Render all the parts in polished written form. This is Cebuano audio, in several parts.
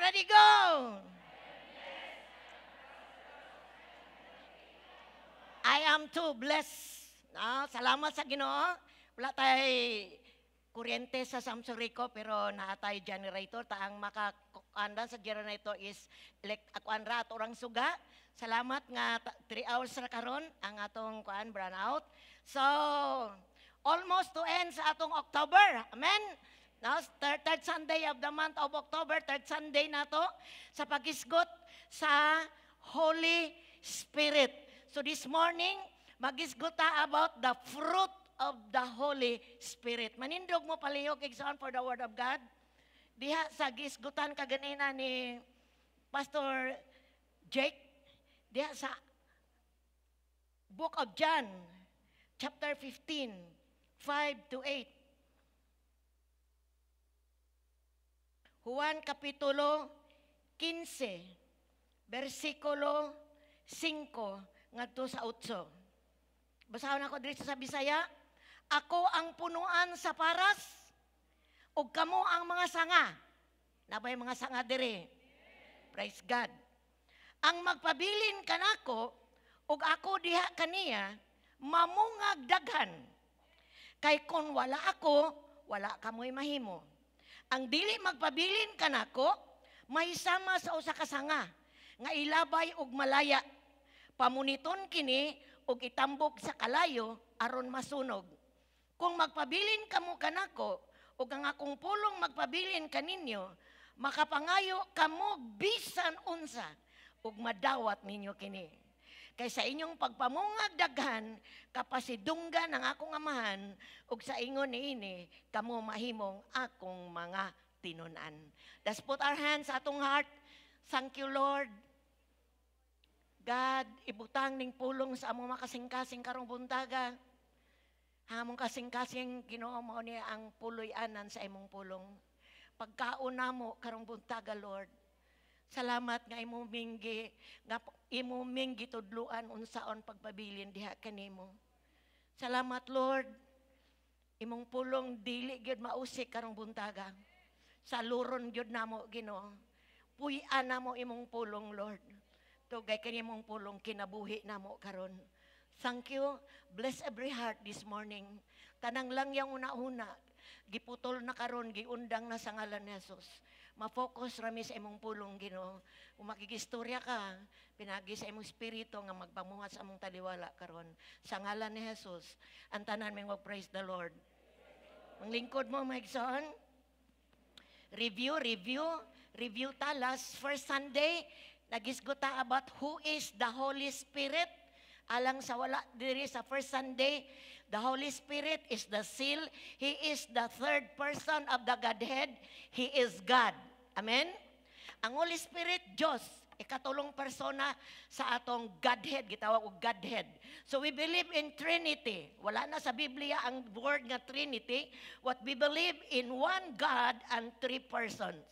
Ready, go! I am too blessed. No, salamat sa Ginoo. Wala tay kuryente sa Samsung Rico, pero naa tay generator. Ta ang makakuandan sa generator is kuan ra ato orang suga. Salamat nga 3 hours ra karon ang atong kuan brown out. So almost to end sa atong October. Amen. Now, third Sunday of the month of October, third Sunday na to sa pagisgot sa Holy Spirit. So this morning, magisgot ta about the fruit of the Holy Spirit. Manindog mo palihog, igsoon, for the Word of God. Diha sa gisgutan kaganina ni Pastor Jake, diha sa Book of John, chapter 15, 5 to 8. Juan Kapitulo 15, versikulo 5 ngadto sa 8. Basahon ako diri sa Bisaya. "Ako ang punuan sa paras ug kamo ang mga sanga." Nabay mga sanga diri? Praise God. "Ang magpabilin kanako ug ako diha kaniya, mamungag daghan. Kay kon wala ako, wala kamoy mahimo. Ang dili magpabilin kanako, may sama sa usa ka sanga nga ilabay og malaya. Pamuniton kini ug itambok sa kalayo aron masunog. Kung magpabilin kamo kanako ug ang akong pulong magpabilin kaninyo, makapangayo kamo bisan unsa ug madawat ninyo kini. Kay sa inyong pagpamungag daghan, kapasidunggan ang akong Amahan, ug sa ingon niini kamo mahimong akong mga tinun-an." Let's put our hands sa atong heart. Thank you, Lord. God, ibutang ning pulong sa among makasingkasing karong buntaga. Among kasing-kasing, Ginoo, mao ni ang puloy-anan sa imong pulong. Pagkaon namo karong buntaga, Lord. Salamat nga imo ming gitudluan unsaon pagpabilin diha kanimo. Salamat, Lord. Imong pulong dili gyud mausik karong buntaga. Saluron gyud namo, Ginoo. Puy-an namo imong pulong, Lord. Tugay kani imong pulong kinabuhi namo karon. Thank you. Bless every heart this morning. Tanang lang yang una-una, giputol na karon, giundang na sa ngalan ni Jesus. Ma-focus rami sa imong pulong, Ginoo. Kung makigistorya ka, pinagi sa imong espiritu nga magpamuhat sa among taliwala karon. Sa ngalan ni Jesus, ang tanan may praise the Lord. Ang lingkod mo, mga igsoon, review, review, review ta. Last first Sunday, nagisgot ta about who is the Holy Spirit. Alang sa wala diri sa first Sunday, the Holy Spirit is the seal. He is the third person of the Godhead. He is God. Amen? Ang Holy Spirit, Diyos, ikatulong persona sa atong Godhead, gitawag og Godhead. So we believe in Trinity. Wala na sa Biblia ang word nga Trinity. What we believe in, one God and three persons.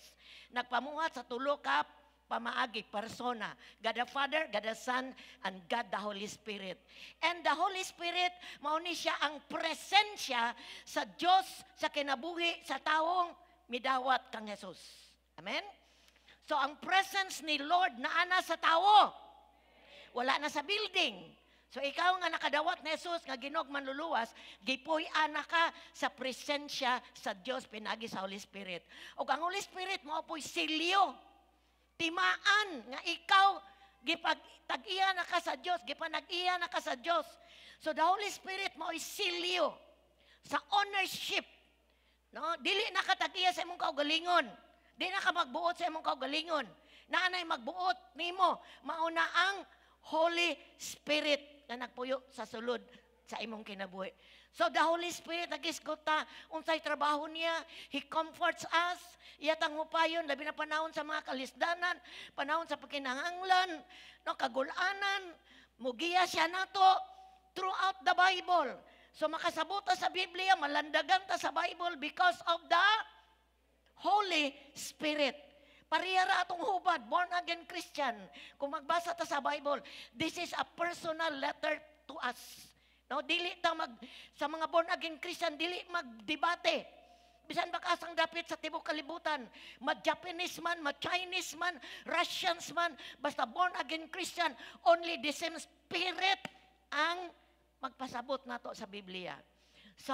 Nagpamuhat sa tulo ka pamaagi, persona. God the Father, God the Son, and God the Holy Spirit. And the Holy Spirit, mao ni siya ang presensya sa Diyos sa kinabuhi sa taong midawat kang Jesus. Amen? So ang presence ni Lord naana sa tao. Wala na sa building. So ikaw nga nakadawat ni Jesus nga Ginoong Manluluwas, gipuy-an na ka sa presensya sa Dios pinagi sa Holy Spirit. Ug ang Holy Spirit mao po'y selyo, timaan nga ikaw gipag tag-iya na ka sa Dios, gipanag-iya na ka sa Dios. So the Holy Spirit mao'y selyo sa ownership. No, dili na ka tag-iya sa imong kaugalingon. Di na ka magbuot sa imong kaugalingon. Naanay magbuot nimo, mao na ang Holy Spirit na nagpuyo sa sulod sa imong kinabuhi. So the Holy Spirit, nagisgot ta unsay trabaho niya. He comforts us. Iya tang hupayon, labi na panahon sa mga kalisdanan, panahon sa pagkinahanglan, no, kagulanan, mugiya siya nato throughout the Bible. So makasabot ta sa Biblia, malandagan ta sa Bible because of the Holy Spirit. Pareha ra atong hubad, born again Christian. Kung magbasa ta sa Bible, this is a personal letter to us. No, dili ta mag sa mga born again Christian dili magdebate. Bisan ba kasang dapit sa tibok kalibutan, ma-Japanese man, ma-Chinese man, Russians man, basta born again Christian, only the same Spirit ang magpasabot nato sa Biblia. So,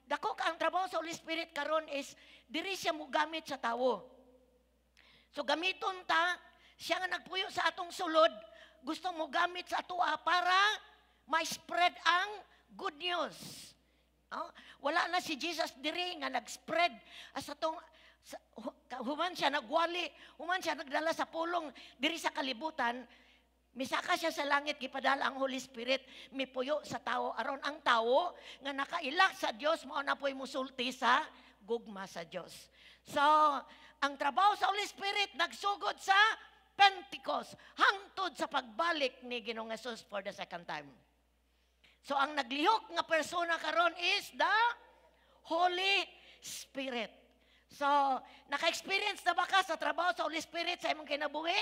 dako ka ang trabaho sa Holy Spirit karon is diri siya mogamit sa tawo. So gamiton ta siya nga nagpuyo sa atong sulod, gusto mo gamit sa atoa para ma-spread ang good news. No? Wala na si Jesus diri nga nag-spread as atong human siya nagwali, human siya nagdala sa pulong diri sa kalibutan, misaka siya sa langit, gipadala ang Holy Spirit, mipuyo sa tao aron ang tao nga nakailak sa Dios mao na po'y musulti sa gugma sa Dios. So, ang trabaho sa Holy Spirit nagsugod sa Pentecost hangtod sa pagbalik ni Ginoong Jesus for the second time. So ang naglihok nga persona karon is the Holy Spirit. So, naka-experience na ba ka sa trabaho sa Holy Spirit sa imong kinabuhi?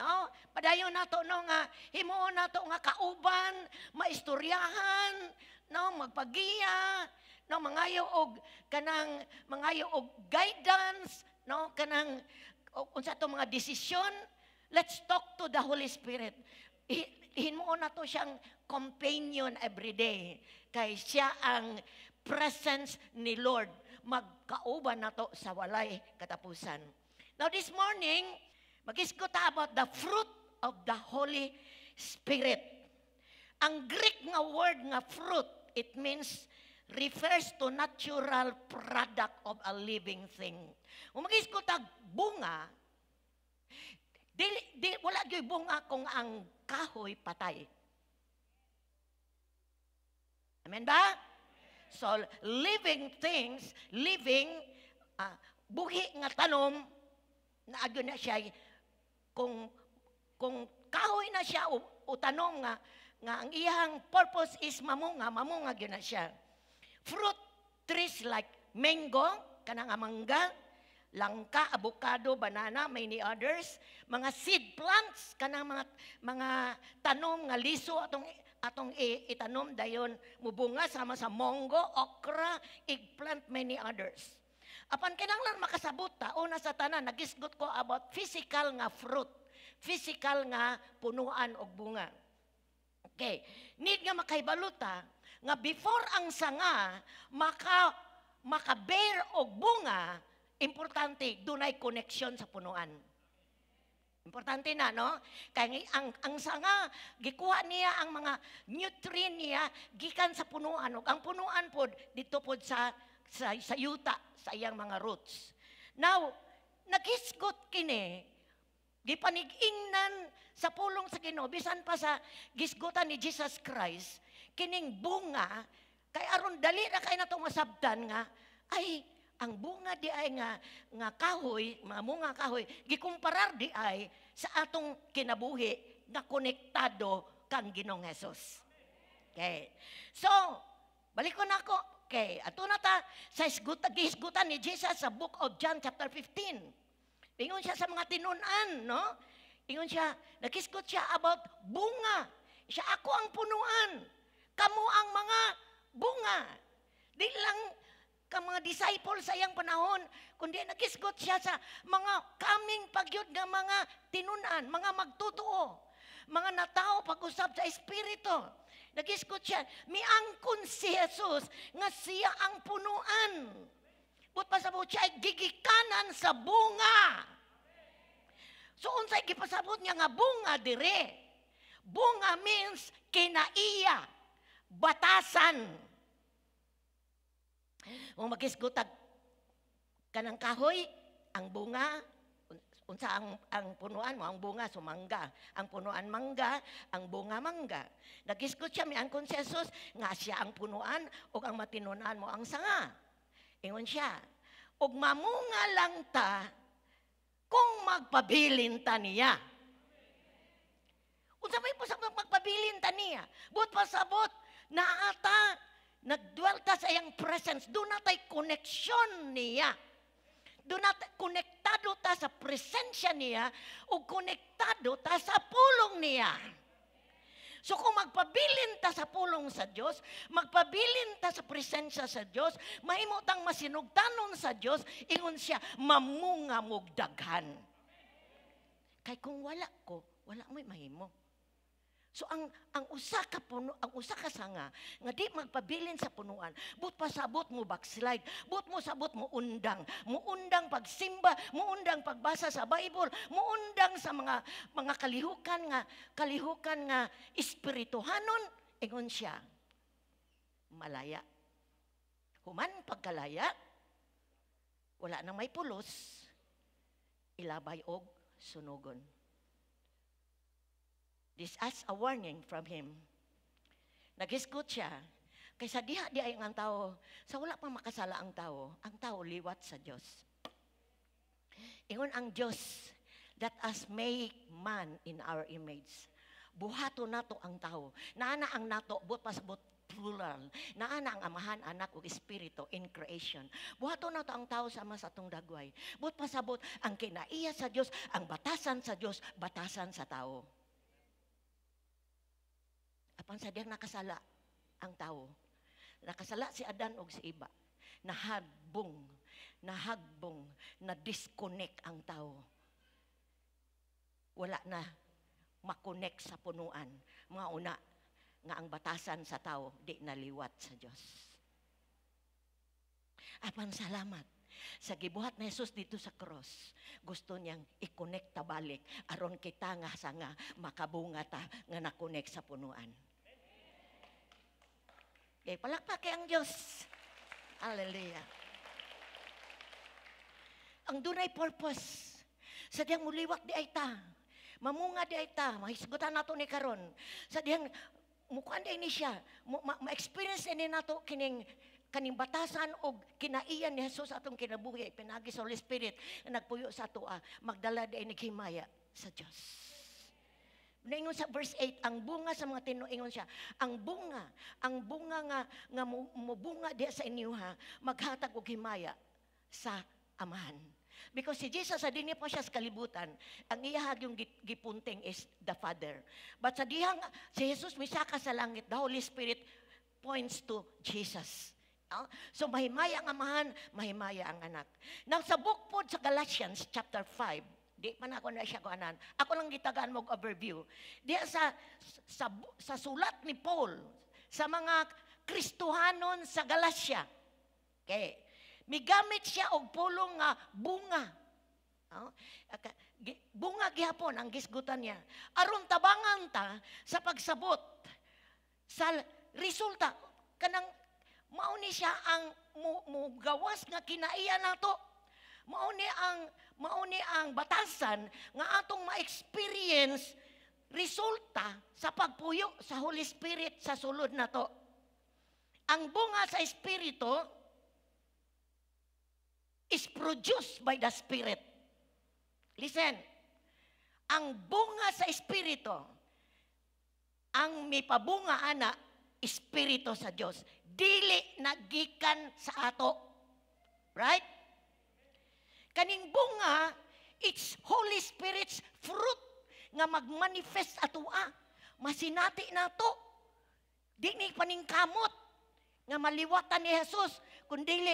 No? Padayon nato, no, nga himuon nato nga kauban, maistoryahan, no, magpagiya, no, mangayo og kanang mangayo og guidance, no, kanang unsa to mga desisyon. Let's talk to the Holy Spirit. Himuon nato siyang companion every day kay siya ang presence ni Lord, magkauban nato sa walay katapusan. Now this morning, magisgot ta about the fruit of the Holy Spirit. Ang Greek nga word nga fruit, it means refers to natural product of a living thing. Kung magisgot ta bunga, dili, di, wala gyud bunga kung ang kahoy patay. Amen ba? So, living things, living, buhi nga tanom, na agyo na siya, kung kahoy na siya o tanom nga ang iyang purpose is mamunga, mamunga gyud na siya. Fruit trees like mango, kanang mangga, langka, avocado, banana, many others, mga seed plants, kanang mga tanom nga liso atong itanom dayon mubunga, sama sa monggo, okra, eggplant, many others. Apan kinahanglan makasabot ta, una sa tanan, nagisgot ko about physical nga fruit, physical nga punuan og bunga. Okay, need nga makahibalo ta nga before ang sanga maka-bear og bunga, importante dunay connection sa punuan. Importante na, no? Kaya ang sanga, gikuha niya ang mga nutrient niya gikan sa punuan. Ug ang punuan pod, dito pod sa yuta, sa iyang mga roots. Now, naghisgot kini, gipanig-ingnan sa pulong sa Ginoo, bisan pa sa gisgutan ni Jesus Christ, kining bunga, kay aron dali na kay natong masabtan nga, ay, ang bunga di ay nga kahoy, mga bunga kahoy, gikumparar di ay sa atong kinabuhi nga konektado kang Ginoong Jesus. Okay. So, balik ko na ako. Okay, ato na ta sa gisgutan ni Jesus sa Book of John chapter 15. Ingon siya sa mga tinun-an, no? Ingon siya, nakisgot siya about bunga. Siya, "Ako ang punuan. Kamo ang mga bunga." Di lang ka mga disciple sa iyang panahon, kundi nakisgot siya sa mga coming pagyud nga mga tinunan, mga magtutuo, mga natao pag-usab sa Espiritu. Nagisgot siya, miangkon si Jesus nga siya ang punuan. But pasabot siya ay gigikanan sa bunga. So unsay gipasabot niya nga bunga dire? Bunga means kinaiya, batasan. Kung magisgutag kanang kahoy, ang bunga, unsa ang punuan mo, ang bunga, so mangga. Ang punuan mangga, ang bunga mangga. Nagisgot siya, miangkon si Jesus, nga siya ang punuan, o ang matinunan mo ang sanga. Ingon siya, ug mamunga lang ta kung magpabilin ta niya. Unsa may pasabot magpabilin ta niya? But pasabot, naata, nagdwell ta sa iyang presence, doon na tay connection niya. Doon na konektado ta sa presensya niya o konektado ta sa pulong niya. So kung magpabilin ta sa pulong sa Dios, magpabilin ta sa presensya sa Dios, mahimo tang masinugtanon sa Dios, ingon siya, mamunga mog daghan. Kay kung wala ko, wala mo'y mahimo. So ang usa ka puno, ang usa ka sanga nga di magpabilin sa punuan, but pasabot mo backslide, but mo sabot mo undang pagsimba, mo undang pagbasa sa Bible, mo undang sa mga kalihukan nga espirituhanon, ingon siya, malaya. Human pagkalaya, wala nang may pulos, ilabay og sunugon. This as a warning from him. Naghisgot siya, kay sa diha di ay ang tao, sa wala pa makasala ang tao liwat sa Dios. Ingon ang Dios, "Let us make man in our image." Buhato nato ang tao. Naana ang nato, but pasabot plural. Naana ang Amahan, Anak ug Espiritu in creation. Buhato nato ang tao sama sa atong dagway. But pasabot ang kinaiya sa Dios, ang batasan sa Dios, batasan sa tao. Apan sa diyang nakasala ang tao, nakasala si Adan og si Eva, nahagbong, nahagbong, na disconnect ang tao. Wala na makonect sa punuan. Mga una, nga ang batasan sa tao, di naliwat sa Diyos. Apan salamat sa gibuhat ni Jesus dito sa cross, gusto niyang i-connect ta balik aron kita nga sanga makabunga ta nga na-connect sa punuan. Okay, palakpak kay ang Diyos. Hallelujah. Ang dunay purpose. Sa diyang muliwat di ay ta. Mamunga di ay ta. Mahisgutan nato ni karon. Sa diyang mukuan di ni siya. Ma-experience ni nato kining kaning batasan og kinaiyan ni Jesus atong kinabuhi pinagi sa Holy Spirit nga nagpuyo sa atoa, magdala di ay naghimaya sa Dios. Naingon sa verse 8, ang bunga sa mga tinuo, ingon siya, ang bunga nga mubunga diha sa inyo ha, maghatag og himaya sa Amahan. Because si Jesus, sa dinhi pa siya sa kalibutan, ang iyahag yung gipunting is the Father. But sa dihang si Jesus misaka sa langit, the Holy Spirit points to Jesus. No? So mahimaya ang Amahan, mahimaya ang Anak. Now sa book pod sa Galatians chapter 5, di man ako na siya kuanan. Ako lang gitagaan mo og overview. Di sa sulat ni Paul sa mga Kristohanon sa Galacia. Okay. Migamit siya og pulong nga bunga. No? Bunga gihapon ang gisgutan niya. Aron tabangan ta sa pagsabot sa resulta kanang mao ni siya ang mugawas nga kinaiya nato. Mao ni ang batasan nga atong ma-experience resulta sa pagpuyo sa Holy Spirit sa sulod nato. Ang bunga sa Espiritu is produced by the Spirit. Listen. Ang bunga sa Espiritu, ang mipabunga ana, Espiritu sa Dios. Dili nagikan sa ato. Right? Kaning bunga, it's Holy Spirit's fruit nga magmanifest atoa. Masinati nato. Di ni paningkamot nga maliwatan ni Jesus, kundi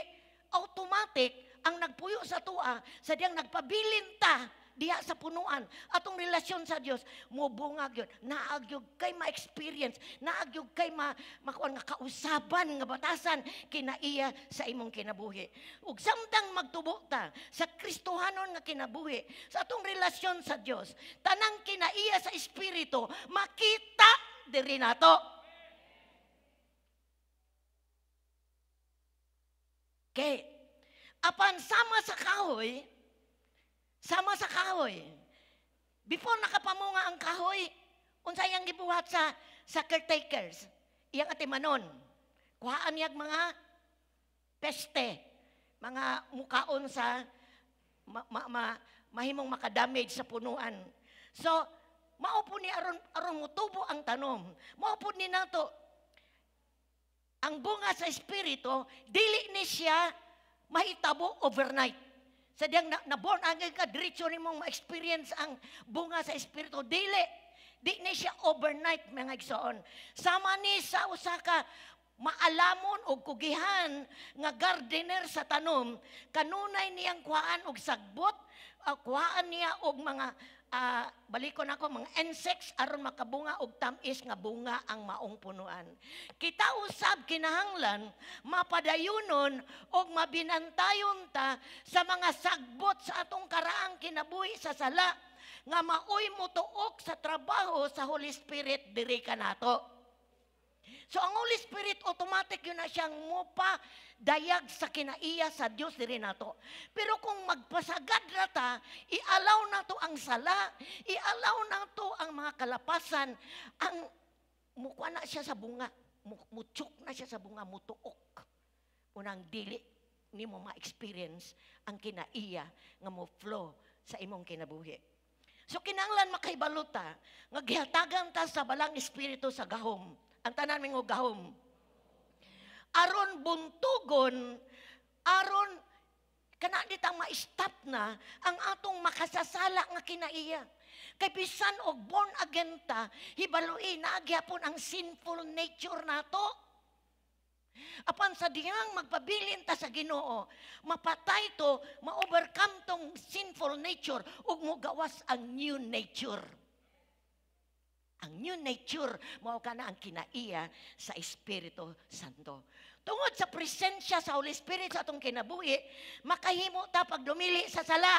automatic ang nagpuyo sa atoa sa diyang nagpabilin ta diha sa punuan atong relasyon sa Dios, mobunga gyud, naa gyud kay ma-experience, naa gyud kay makuan nga kausaban nga batasan kinaiya sa imong kinabuhi. Ug samtang magtubo ta sa Kristohanon nga kinabuhi sa atong relasyon sa Dios, tanang kinaiya sa Espiritu makita diri nato. Okay. Apan sama sa kahoy, sama sa kahoy. Before nakapamunga ang kahoy, unsa iyang gibuhat sa caretakers? Iyang atimanon. Kuhaan niyag mga peste, mga mukaon sa mahimong makadamage sa punuan. So, mao po ni aron mutubo ang tanom. Mao po ni nato ang bunga sa Espiritu, dili ni siya mahitabo overnight. Sa diyang na born again ka, diretso ni mong ma-experience ang bunga sa Espiritu. Dili. Di ni siya overnight, mga igsoon. Sama ni sa usa ka maalamon og kugihan nga gardener sa tanom, kanunay niyang kuhaan og sagbot, kuhaan niya og mga balikon ako, mga insects aron makabunga og tam-is nga bunga ang maong punuan. Kita usab kinahanglan mapadayunon og mabinantayon ta sa mga sagbot sa atong karaang kinabuhi sa sala nga maoy motuok sa trabaho sa Holy Spirit diri kanato. So ang Holy Spirit, automatic yun na siyang mupa dayag sa kinaiya sa Dios diri nato. Pero kung magpasagad ra ta, i-allow nato ang sala, i-allow nato ang mga kalapasan, ang mukuha na siya sa bunga, mutsuk na siya sa bunga, mutuok. Unang dili nimo ma-experience ang kinaiya nga mo flow sa imong kinabuhi. So kinahanglan makahibalo ta nga gihatagan ta sa Balaang Espiritu sa gahom. Ang tanan mingo, "Gahom." Aron buntugon, aron kana ditang ma-stop na ang atong makasasala nga kinaiya. Kay bisan og born again ta, hibaloi naa gyapon ang sinful nature nato. Apan sa dihang magpabilin ta sa Ginoo, mapatay to, ma-overcome tong sinful nature ug mogawas ang new nature. Ang new nature, mao kana ang kinaiya sa Espiritu Santo. Tungod sa presensya sa Holy Spirit sa atong kinabuhi, makahimo ta pagdumili sa sala.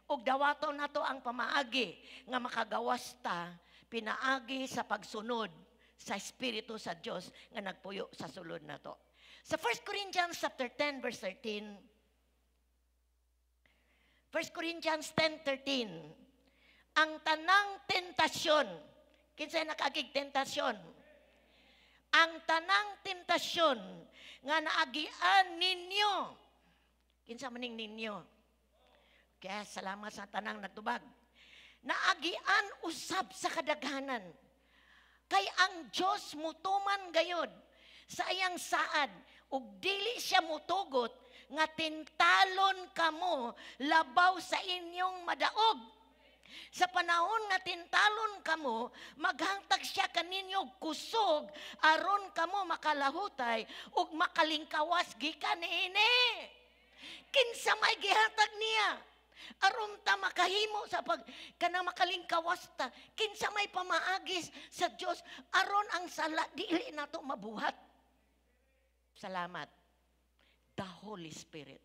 Ug dawaton nato ang pamaagi nga makagawas ta pinaagi sa pagsunod sa Espiritu sa Dios nga nagpuyo sa sulod nato. Sa 1 Corinthians chapter 10 verse 13, 1 Corinthians 10:13, ang tanang tentasyon, kinsay nakaagig tentasyon? Ang tanang tentasyon nga naagian ninyo. Kinsa maning ninyo? Kaya salamat sa tanang nagtubag. Naagian usab sa kadaghanan. Kay ang Dios mutuman gayod sa iyang saad ug dili siya mutugot nga tintalon kamo labaw sa inyong madaog. Sa panahon nga tintalon kamo, maghatag siya kaninyo og kusog aron kamo makalahutay ug makalingkawas gikan niini. Kinsa may gihatag niya? Aron ta makahimo sa pag kanang makalingkawas ta, kinsa may pamaagis sa Dios aron ang sala dili nato mabuhat? Salamat. The Holy Spirit.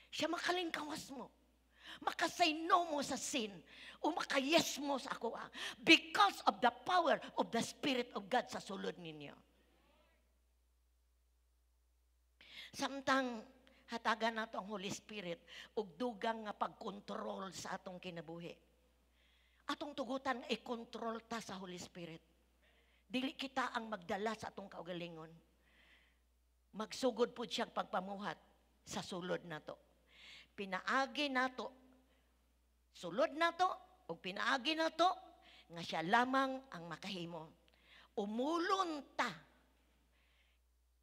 Siya makalingkawas mo. Maka-say no mo sa sin o maka-yes mo sa ako because of the power of the Spirit of God sa sulod ninyo. Samtang hatagan nato ang Holy Spirit og dugang nga pagkontrol sa atong kinabuhi. Atong tugutan nga i-control ta sa Holy Spirit. Dili kita ang magdala sa atong kaugalingon. Magsugod pud siyang pagpamuhat sa sulod nato. Pinaagi nato, sulod nato, ug pinaagi nato nga siya lamang ang makahimo. Umulon ta.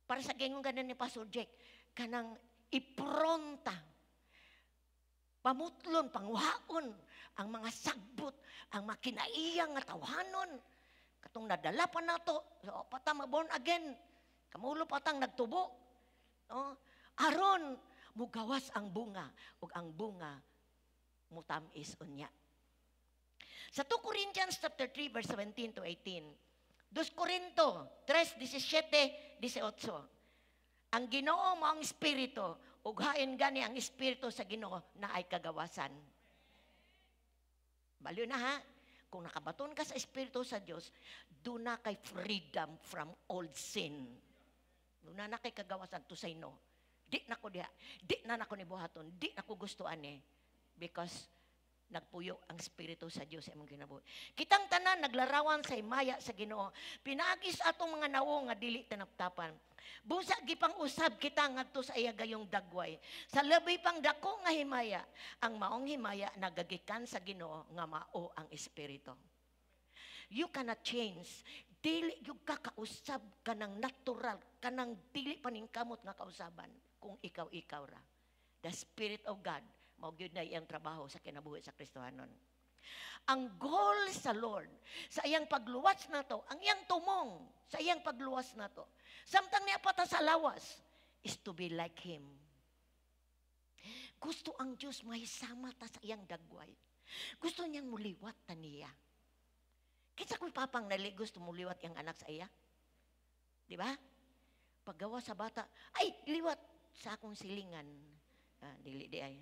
Para sa gingon ganin ni Pastor Jake, kanang ipronta. Pamutlon, panguhaon ang mga sagbot, ang mga kinaiya nga tawhanon. Katong nadala pa nato, so, pata born again. Kamulo patang nagtubo. No? Aron mugawas ang bunga ug ang bunga mutamis unya. Sa 2 Corinthians chapter 3 verse 17 to 18. 2 Corinto 3:17, 18. Ang Ginoo mao ang espiritu ug hain gani ang espiritu sa Ginoo na ay kagawasan. Baliw na ha. Kung nakabaton ka sa espiritu sa Dios, duna kay freedom from all sin. Duna na kay kagawasan to say no. Di na ko diha. Di na nako ni buhaton. Di na ko gusto ani. Because nagpuyo ang espiritu sa Dios sa imong kinabuhi. Kitang tanan naglarawan sa himaya sa Ginoo. Pinaagi sa atong mga nawong nga dili tinaptapan. Busa gipang usab kita ngadto sa iya gayong dagway. Sa labi pang dako nga himaya, ang maong himaya nagagikan sa Ginoo nga mao ang espiritu. You cannot change. Dili gyud ka kausab kanang natural, kanang dili paningkamot nga kausaban kung ikaw-ikaw ra. The Spirit of God mao gyud na iyang trabaho sa kinabuhi sa Kristohanon. Ang goal sa Lord, sa iyang pagluwas nato, ang iyang tumong sa iyang pagluwas nato, samtang naa pa ta sa lawas, is to be like Him. Gusto ang Diyos mahisama ta sa iyang dagway. Gusto niyang muliwat ta niya. Kinsa ko'y papang nali gusto muliwat iyang anak sa iya? Di ba? Paggawa sa bata, "Ay, liwat sa akong silingan." Ah, dili di ay.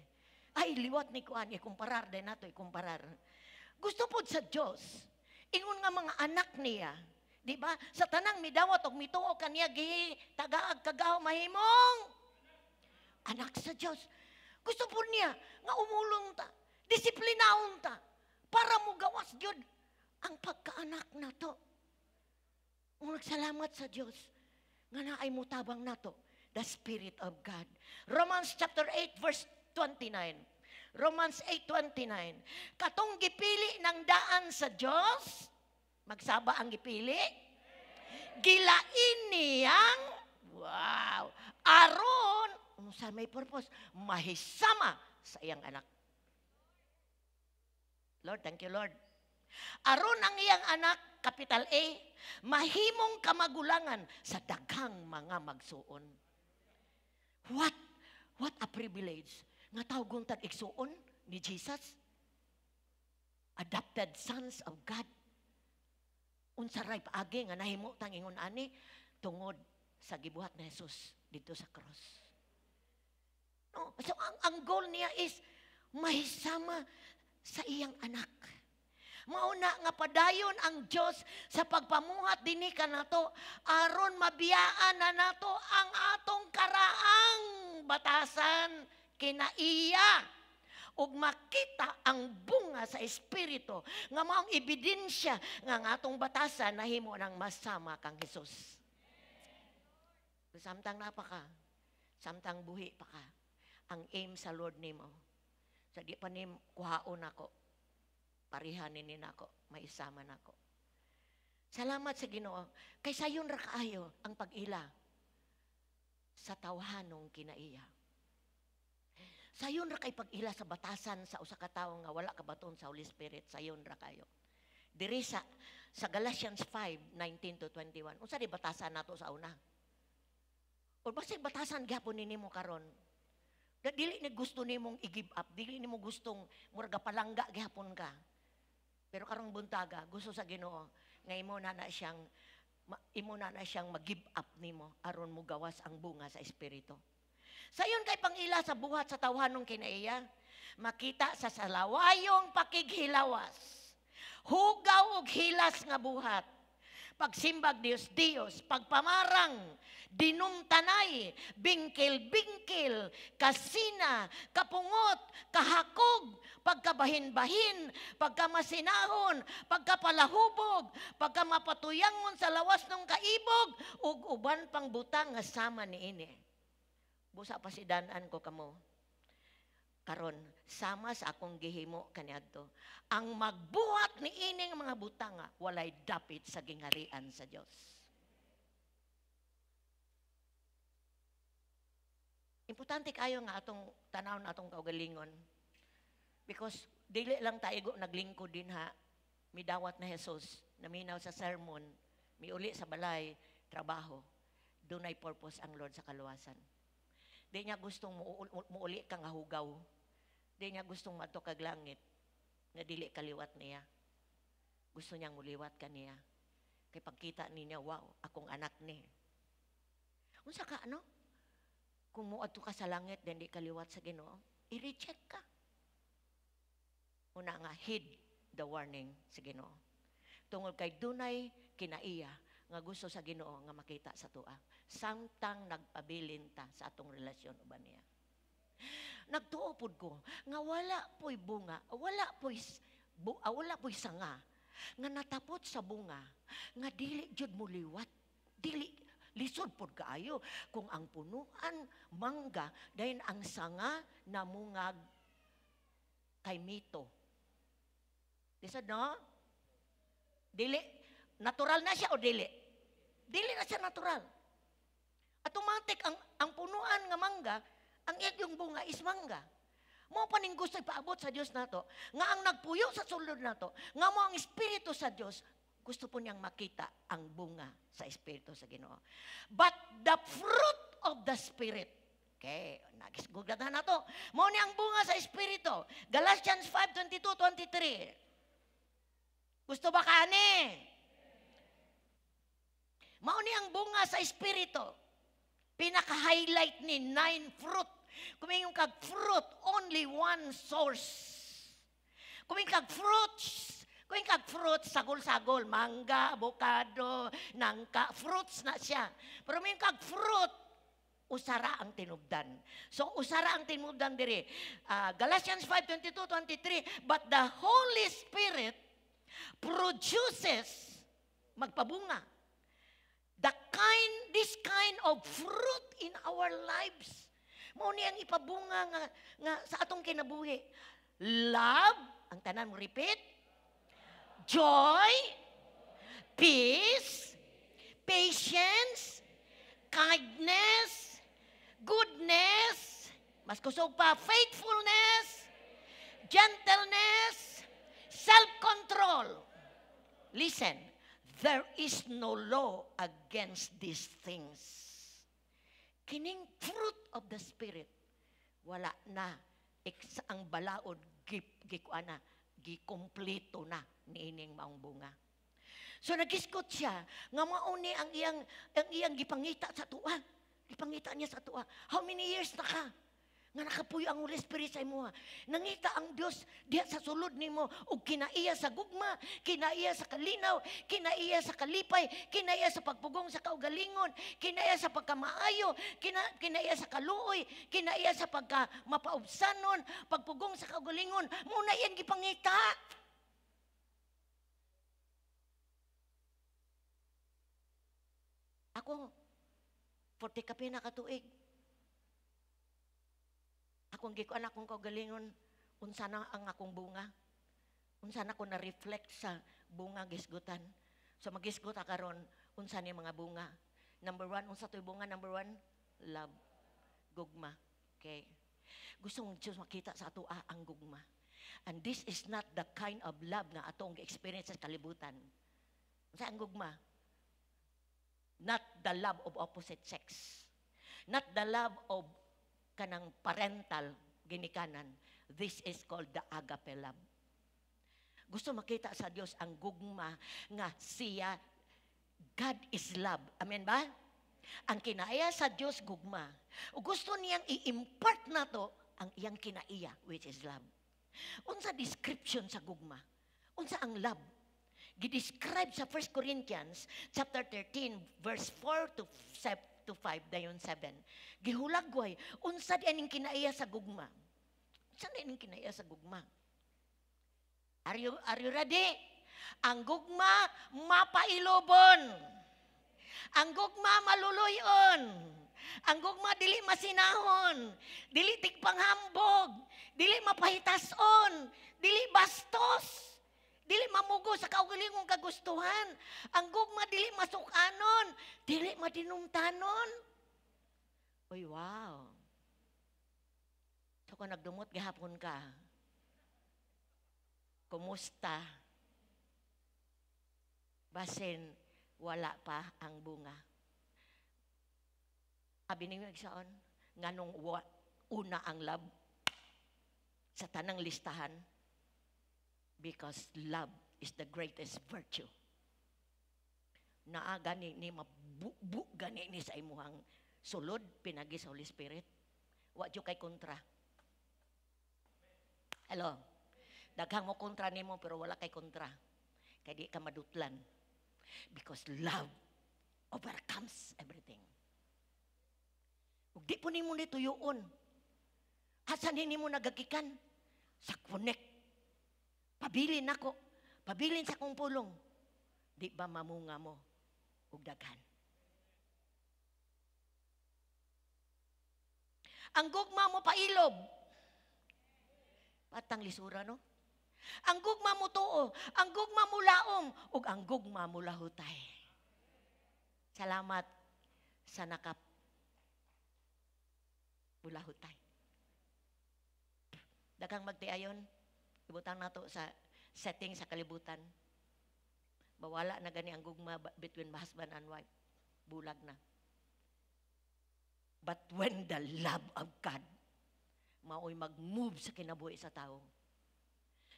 "Ay, liwat ni kuan," ikumparar din nato, ikumparar. Gusto pod sa Diyos, ingon nga mga anak niya, di ba? Sa tanang midawat og mituo kaniya gi tagaag kagahom mahimong anak sa Diyos. Gusto po niya nga umulong ta, disiplinaon ta, para mugawas gyud ang pagkaanak nato. Ug nagsalamat sa Diyos nga naay mutabang nato, the Spirit of God. Romans chapter 8 verse 29. Romans 8:29. Katong gipili ng daan sa Diyos, magsaba ang gipili, gilain niyang, wow, aron, unsa may purpose, mahisama sa iyang anak. Lord, thank you, Lord. Aron ang iyang anak, capital A, mahimong kamagulangan sa daghang mga magsuon. What? What a privilege nga tawgon tag igsuon ni Jesus. Adopted sons of God. Unsa ray paagi nga nahimo tang ingon ani? Tungod sa gibuhat ni Jesus dito sa cross. No, so ang goal niya is mahisama sa iyang anak. Mauna nga padayon ang Dios sa pagpamuhat dinhi kanato aron mabiyaan na nato ang atong karaang batasan kinaiya ug makita ang bunga sa Espiritu nga maong ebidensya nga ang atong batasan nahimo ng masama kang Hesus. Samtang naa pa ka, samtang buhi pa ka, ang aim sa Lord nimo, sa di pa nim kuhaon nako, parihanin ni nako, maisama nako. Salamat sa Ginoo kay sayon ra kaayo ang pag-ila sa tawhanong kinaiya. Sayon ra kay pag-ila sa batasan sa usa ka tawo nga wala kabaton sa Holy Spirit, sayon ra kayo. Diri sa Galatians 5:19 to 21. Unsa di batasan nato sa una? O basig batasan gyapon ni nimo karon. Da dili ni gusto nimong i-give up, dili nimo gustong murag palangga gyapon ka. Pero karong buntaga, gusto sa Ginoo nga imo na siyang mag-give up nimo aron mo gawas ang bunga sa Espiritu. Sayon kay pangila sa buhat sa tawhanong kinaiya, makita sa salawayong pakighilawas, hugaw og hilas nga buhat, pagsimbag Dios Dios, pagpamarang, dinumtanay, bingkil-bingkil, kasina, kapungot, kahakog, pagkabahin-bahin, pagkamasinahon, pagkapalahubog, pagkamapatuyangon sa lawas ng kaibog, ug uban pang butang nga sama niini. Busa pa si danan ko kamo. Karon, sama sa akong gihimo kaniadto. Ang magbuhat ni ining mga butanga, walay dapit sa gingharian sa Dios. Importante kayo nga atong tanaw na atong kaugalingon. Because dili lang taigo naglingkod din ha, midawat na Jesus, naminaw sa sermon, miuli sa balay, trabaho. Dunay purpose ang Lord sa kaluwasan. Di niya gustong muuli ka nga hugaw. Di niya gustong maadto kag langit nga dili kaliwat niya. Gusto niyang muliwat ka niya. Kay pagkita niya, "Wow, akong anak ni." Unsa ka ano? Kung muadto ka sa langit, then di kaliwat sa Ginoo, i-reject ka. Una nga, heed the warning sa Ginoo. Tungod kay dunay kinaiya nga gusto sa Ginoo nga makita sa tua. Samtang nagpabilin ta sa atong relasyon uban niya. Nagtuo pud ko nga wala po'y bunga, wala po'y sanga nga natapot sa bunga nga dili jud muliwat, dili lisod pod kaayo kung ang punuan mangga dayon ang sanga namungag kay mito. Lisod, no? Dili natural na siya o dili? Dili na siya natural. Automatic ang punuan nga mangga, ang iyong bunga is mangga. Mao pa ning gusto ipaabot sa Dios nato, nga ang nagpuyo sa sulod nato, nga mao ang Espiritu sa Dios, gusto po niyang makita ang bunga sa Espiritu sa Ginoo. But the fruit of the Spirit. Okay, nagisgugat na nato. Mao ni ang bunga sa Espiritu. Galatians 5:22-23. Gusto ba kani? Mao ni ang bunga sa Espiritu. Pinaka-highlight ni nine fruit. Kung ingon kag fruit, only one source. Kung kag fruits, kung kag fruits, sagol-sagol, mangga, avocado, nangka, fruits na siya. Pero kung kag fruit, usara ang tinubdan. So, usara ang tinubdan diri. Galatians 5:22-23, but the Holy Spirit produces, magpabunga, this kind of fruit in our lives. Mao ni ang ipabunga nga sa atong kinabuhi. Love, ang tanan mo repeat, joy, peace, patience, kindness, goodness, mas kusog pa, faithfulness, gentleness, self-control. Listen, there is no law against these things. Kining fruit of the Spirit, wala na ang balaod gikuan na, gikumpleto na niining maong bunga. So nagisgot siya nga mao ni ang iyang gipangita sa atoa. Gipangita niya sa atoa. How many years na ka nga nakapuyo ang Holy Spirit sa imoha? Nangita ang Dios diha sa sulod nimo og kinaiya sa gugma, kinaiya sa kalinaw, kinaiya sa kalipay, kinaiya sa pagpugong sa kaugalingon, kinaiya sa pagkamaayo, kinaiya sa kaluoy, kinaiya sa pagka mapaubsanon, pagpugong sa kaugalingon. Mao na iyang gipangita. Ako, 40 kape na katuig. Akong gikuan akong kaugalingon, unsa na ang akong bunga? Unsa na ko na-reflect sa bunga gisgutan? So magisgot ta karon, unsa ni mga bunga? Number one, unsa to'y bunga? Number one, love. Gugma. Okay. Gusto ng Diyos makita sa ato ang gugma. And this is not the kind of love nga atong experience sa kalibutan. Unsa ang gugma? Not the love of opposite sex. Not the love of kanang parental ginikanan. This is called the agape love. Gusto makita sa Dios ang gugma nga siya, God is love. Amen ba? Ang kinaiya sa Dios gugma. O gusto niyang i-impart nato ang iyang kinaiya, which is love. Unsa description sa gugma? Unsa ang love? Gi-describe sa 1 Corinthians chapter 13 verse 4 to 5 dayon 7. Gihulagway unsa di aning kinaiya sa gugma? Unsa di aning kinaiya sa gugma? Are you ready? Ang gugma mapailobon. Ang gugma maluluyon. Ang gugma dili masinahon, dili tigpanghambog, dili mapahitason, dili bastos. Dili mamugo sa kaugalingong kagustuhan. Ang gugma dili masukanon, dili madinumtanon. Uy, wow. So kung nagdumot gihapon ka, kumusta? Basin wala pa ang bunga. Abi ninyo, igsaon, nganong una ang love sa tanang listahan? Because love is the greatest virtue. Naa gani ni mabubu gani ni sa imuhang sulod pinagi sa Holy Spirit. Wa jud kay kontra. Hello. Daghang mo kontra nimo pero wala kay kontra. Kay di ka madutlan. Because love overcomes everything. Ug di po nimo ni tuyuon. Asa ni nimo nagagikan? Sa connect. Pabilin ako. Pabilin sa akong pulong. Di ba mamunga mo og daghan? Ang gugma mo pailob. Patang lisura, no? Ang gugma mo tuo, ang gugma mo laom, ug ang gugma mo lahutay. Salamat sa naka mulahutay. Daghang magtiayon, ibutang nato sa setting sa kalibutan. Bawala na gani ang gugma between husband and wife. Bulag na. But when the love of God mao'y mag-move sa kinabuhi sa tao,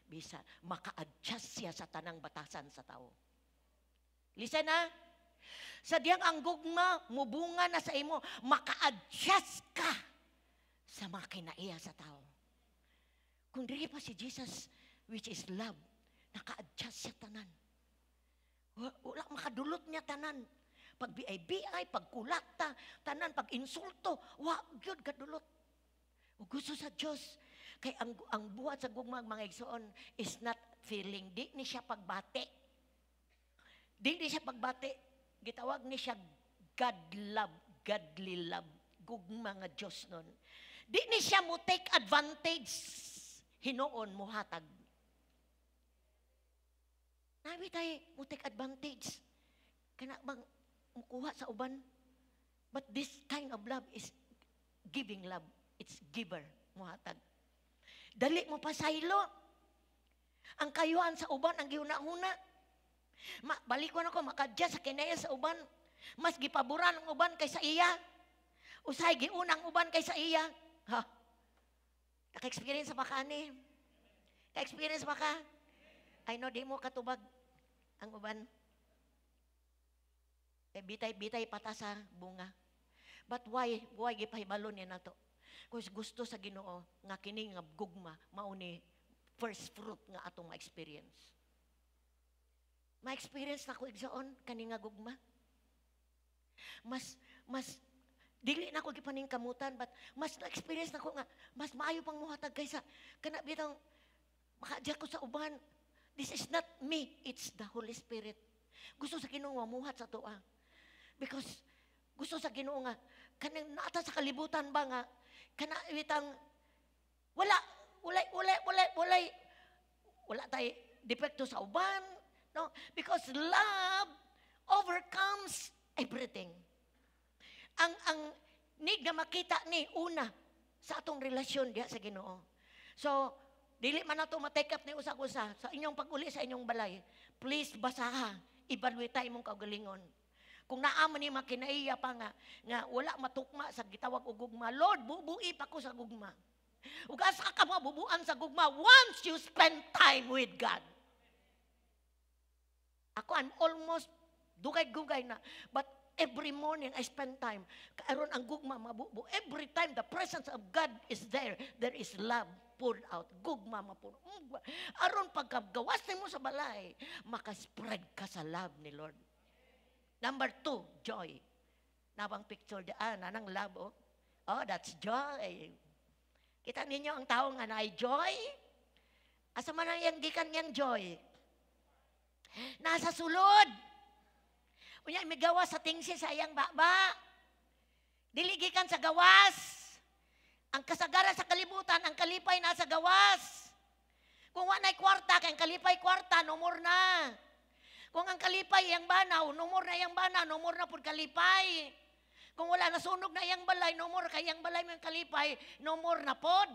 bisa maka-adjust siya sa tanang batasan sa tao. Listen na. Sa diyang ang gugma mubunga na sa imo, maka-adjust ka sa mga kinaiya sa tao. Kung diri pa si Jesus, which is love, naka-adjust siya tanan. Wala makadulot niya tanan. Pag BI-BI, pagkulata, tanan, pag insulto, wa gyud kadulot. Ug gusto sa Dios kay ang buhat sa gugma, mga igsoon, is not feeling, di ni siya pagbati. Di ni siya pagbati. Gitawag ni siya God love, godly love, gugma nga Dios nun. Di ni siya mo take advantage, hinuon muhatag. Nabi tay mo take advantage. Kana bang mukuha sa uban? But this kind of love is giving love. It's giver, muhatag. Dali mo pasaylo. Ang kayuhan sa uban ang gihuna-huna. Ma, balikon ako, makadya sa kinaya sa uban. Mas gipaboran ang uban kaysa iya. Usahay giuna ang uban kaysa iya. Ha? Naka-experience pa ka ani? Ka-experience pa ka? I know, di mo katubag ang uban. Eh, bitay-bitay pata sa bunga. But why gipahibalo niya nato? Because gusto sa Ginoo nga kini nga gugma mao ni first fruit nga atong ma-experience. Ma-experience na ko, igsoon, kani nga gugma. Mas dili na ko gipaningkamutan, but mas na-experience na ko nga mas maayo pang muhatag kaysa kana bitang makaadya ko sa uban. This is not me, it's the Holy Spirit. Gusto sa Ginoo nga muhat sa atoa. Because gusto sa Ginoo nga kanang naata sa kalibutan ba nga kana bitang wala wala wala wala wala wala tay depekto sa uban, no? Because love overcomes everything. Ang need nga makita ni una sa atong relasyon diha sa Ginoo. So dili man nato ma-take up ni usa-usa. Sa inyong pag-uli sa inyong balay, please basaha, evaluate imong kaugalingon. Kung naa man ni makinaiya pa nga wala matukma sa gitawag og gugma, Lord, bubui pa ko sa gugma. Ug asa ka mabubuan sa gugma? Once you spend time with God. Ako, I'm almost dugay-dugay na. But every morning I spend time. Aron ang gugma mabubo. Every time the presence of God is there, there is love poured out. Gugma mapuno. Aron pagkagawas nimo sa balay, makaspread ka sa love ni Lord. Number two, joy. Nabang picture daan, anang love, oh. Oh, that's joy. Kita ninyo ang tao nga naay joy? Asa man ang iyang gikan niyang joy? Nasa sulod. Unya migawas sa tingsi sa iyang baba. Dili gikan sa gawas. Ang kasagaran sa kalibutan, ang kalipay nasa gawas. Kung wa na'y kwarta, kay ang kalipay kwarta, no more na. Kung ang kalipay iyang bana, no more na iyang bana, no more na pud kalipay. Kung wala, nasunog na iyang balay, no more kay iyang balay mo kalipay, no more na pod.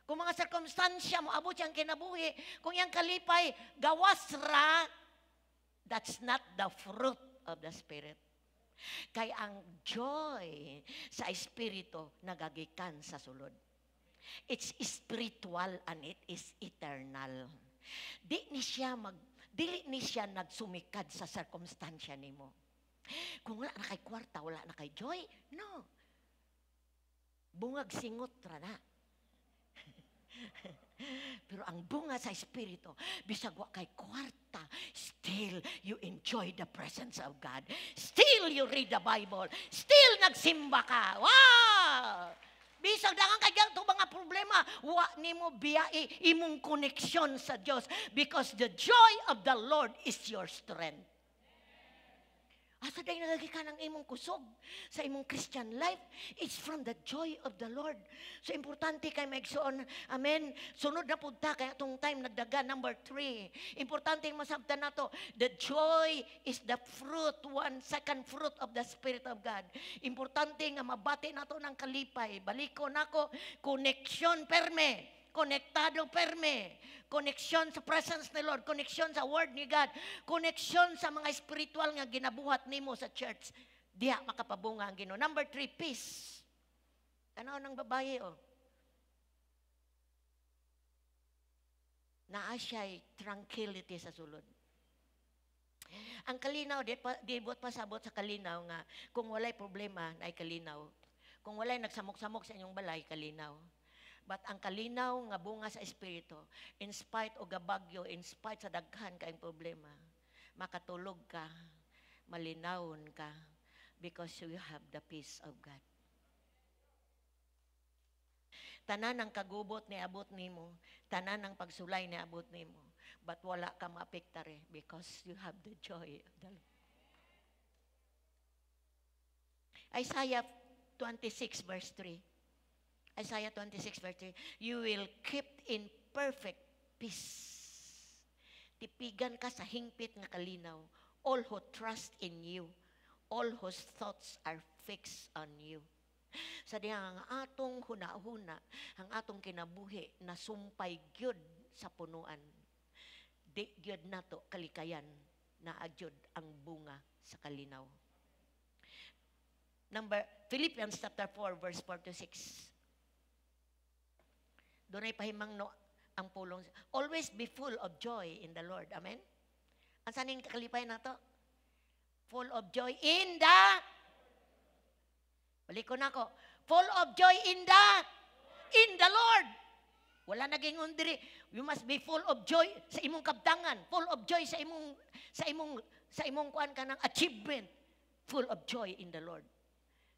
Kung mga sirkumstansya mo abot siyang kinabuhi, kung iyang kalipay gawas ra, that's not the fruit of the Spirit. Kay ang joy sa Espiritu nagagikan sa sulod. It's spiritual and it is eternal. Di ni siya mag dili ni siya nagsumikad sa sirkumstansya nimo. Kung wala na kay kwarta, wala na kay joy, no. Bungag singot ra na. Pero ang bunga sa Espiritu, bisag wa kay kwarta, still you enjoy the presence of God. Still you read the Bible. Still nagsimba ka. Wow! Bisag daghan kay ganito mga problema, wa nimo biyai imong koneksyon sa Dios because the joy of the Lord is your strength. Asa day nagagikan ang imong kusog sa imong Christian life? It's from the joy of the Lord. So importante kay maigsoon. Amen. Sunod na pud ta kay atong time nagdaga, number 3. Importante masabtan nato, the joy is the fruit, one second fruit of the Spirit of God. Importante nga mabati nato ng kalipay. Baliko nako, connection perme. Konektado perme. Koneksyon sa presence ni Lord, koneksyon sa Word ni God, koneksyon sa mga spiritual nga ginabuhat nimo sa church. Diha makapabunga ang Ginoo. Number three, peace. Tanaw ng babae, oh. Naa siya'y tranquility sa sulod. Ang kalinaw, di buot pasabot sa kalinaw nga kung walay problema, naay kalinaw. Kung walay nagsamok-samok sa inyong balay, kalinaw. But ang kalinaw nga bunga sa Espiritu, in spite og gabagyo, in spite sa daghan kaayong problema, makatulog ka, malinawon ka, because you have the peace of God. Tanan ang kagubot ni abot nimo, tanan ang pagsulay ni abot nimo, but wala ka maapektare because you have the joy of the Lord. Isaiah 26 verse 3. Isaiah 26 verse 3, "You will keep in perfect peace." Tipigan ka sa hingpit nga kalinaw. All who trust in you, all whose thoughts are fixed on you. Sa diha ang atong huna-huna, ang atong kinabuhi nasumpay gyud sa punuan. Di gyud nato kalikayan na agyud ang bunga sa kalinaw. Number Philippians chapter 4 verse 4 to 6. Dunay pahimangno ang pulong. Always be full of joy in the Lord. Amen? Ang saning kakalipay nato? Full of joy in the. Balik ko na ako. Full of joy in the Lord. Wala naging diri. You must be full of joy sa imong kabtangan, full of joy sa imong kuan kanang achievement. Full of joy in the Lord.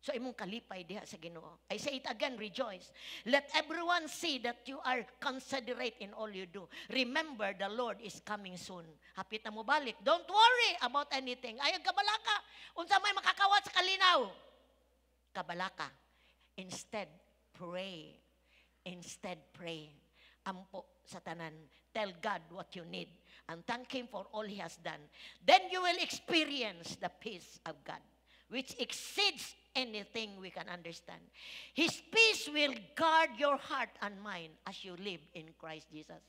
So imong kalipay diha sa Ginoo. I say it again, rejoice. Let everyone see that you are considerate in all you do. Remember, the Lord is coming soon. Hapit na mo balik. Don't worry about anything. Ayaw kabalaka. Unsa may makakawat sa kalinaw? Kabalaka. Instead, pray. Instead, pray. Ampo sa tanan. Tell God what you need and thank Him for all He has done. Then you will experience the peace of God, which exceeds anything we can understand. His peace will guard your heart and mind as you live in Christ Jesus.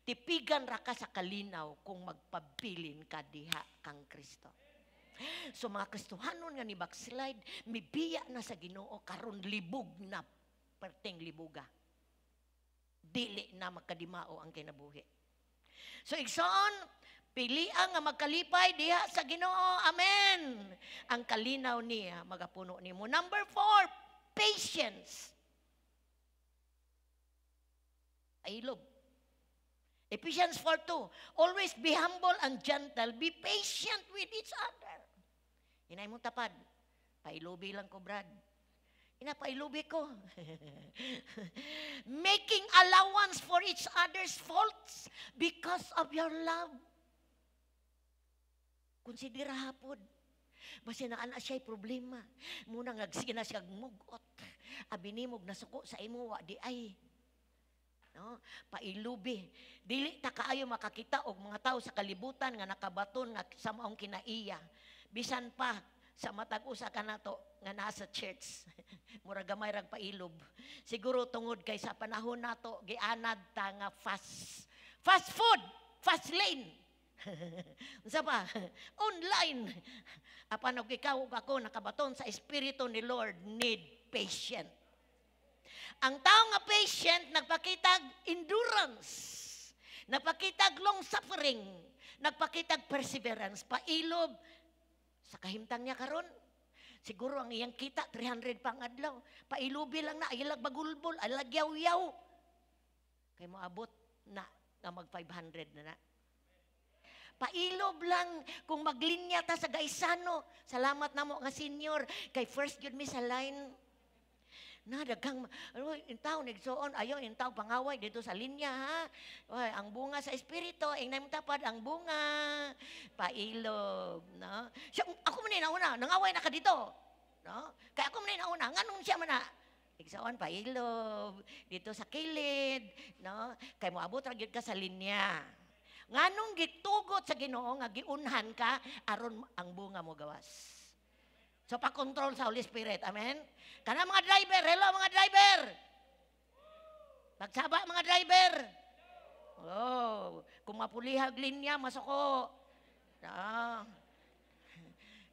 Tipigan ra ka sa kalinaw kung magpabilin ka diha kang Kristo. So mga Kristohanon nga ni backslide, mibiya na sa Ginoo karon, libog na perting libuga. Dili na makadimao ang kinabuhi. So igsoon, pili ang nga magkalipay diha sa Ginoo. Amen. Ang kalinaw niya magapuno nimo. Number four, patience. Ailob. Ephesians 4:2. Always be humble and gentle. Be patient with each other. Hinay mo tapad. Pailubi lang ko, Brad. Ina, pailubi ko. Making allowance for each other's faults because of your love. Konsidera hapod. Basta naa na siya'y problema. Muna nga sige na siya mugot. Abi nimog nasuko sa imo wa di ay. No? Pailubi. Dili ta kaayo makakita og mga tao sa kalibutan nga nakabaton nga sa maong kinaiya. Bisan pa sa matag usa ka nato nga nasa church. Mura gamay rag pailob. Siguro tungod kay sa panahon nato gianad ta nga fast food, fast lane. Unsa pa? Online. Apan og ikaw ug ako nakabaton sa espiritu ni Lord, need patient. Ang tao nga patient nagpakitag endurance, nagpakitag long suffering, nagpakitag perseverance, pailob sa kahimtang niya karon. Siguro ang iyang kita 300 pang adlaw. Pailubi lang na, ayaw bagulbol, ayaw yaw-yaw. Kay moabot na nga mag 500 na na. Pailob lang kung maglinya ta sa Gaisano. Salamat namo nga senior kay first gyud mi sa line. Na daghang ano intaw nigsuon, ayo intaw pangaway dito sa linya ha. Oy, ang bunga sa espiritu, ingnan mo tapad ang bunga pailob, no? Siya, ako man ni nauna, nangaway na ka dito. No? Kaya ako man ni nauna, nganong siya man na? Igsaon pailob dito sa kilid, no? Kay moabot ra gyud ka sa linya. Nganong gitugot sa Ginoo nga giunhan ka aron ang bunga mo gawas. So pa-control sa Holy Spirit. Amen? Kana mga driver, hello mga driver. Pagsaba, mga driver. Oh, kung mapulihag linya, masuko. No.